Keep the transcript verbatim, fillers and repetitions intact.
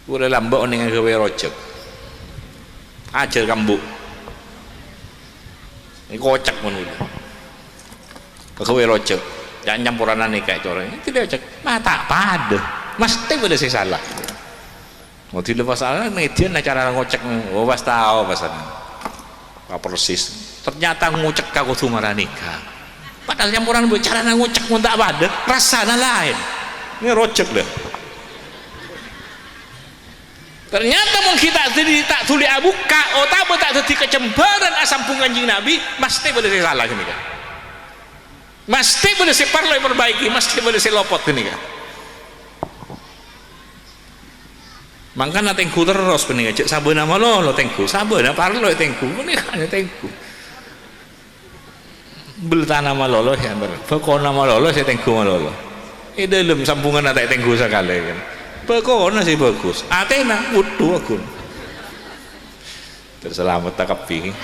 Kulâ lambâ' onèng aghâbây rojhâk. Ajhâr ka embu'. Èkocèk mon kulâ. Aghâbây rojhâk. Jhâ' nyamporana nèka, corè. Ètèlè ocèk. Ma' ta' padâ. Masthè bâdâ sè sala. Mon dilè pas sala, ngèdhiyân acara ngocèk. Oh, pas tao, pas sala. Pas persis. Ternyata ngocèk ka kodhu mara nèka. Padahal nyamporana bâ-, carana ngocèk mon ta' padâ, rassana laèn. Nè rojhâk, lho. Ternyata mon ghi' ta' dhâddhi, ta' dhuli abukka', otabâ ta' dhâddhi kacembhârân asambhung Kanjeng Nabi, masthè bâdâ sè sala ghânèka. Masthè bâdâ sè parlo èperbâiki, masthè bâdâ sè lopot ghânèka. Mangkana tèngghu terros panèka, jhâ' sabâna malolo tèngghu, sabâna parlo ètèngghu, panèka ètèngghu. Bâltana malolo sè antar, bhâkona malolo sè tèngghu malolo. È dhâlem sambhunganna ta' ètèngghu sakalè, kan. Bhâkona sè bhâghus, atèna, waduh, aghun. Terus salamet ta' kabbhi.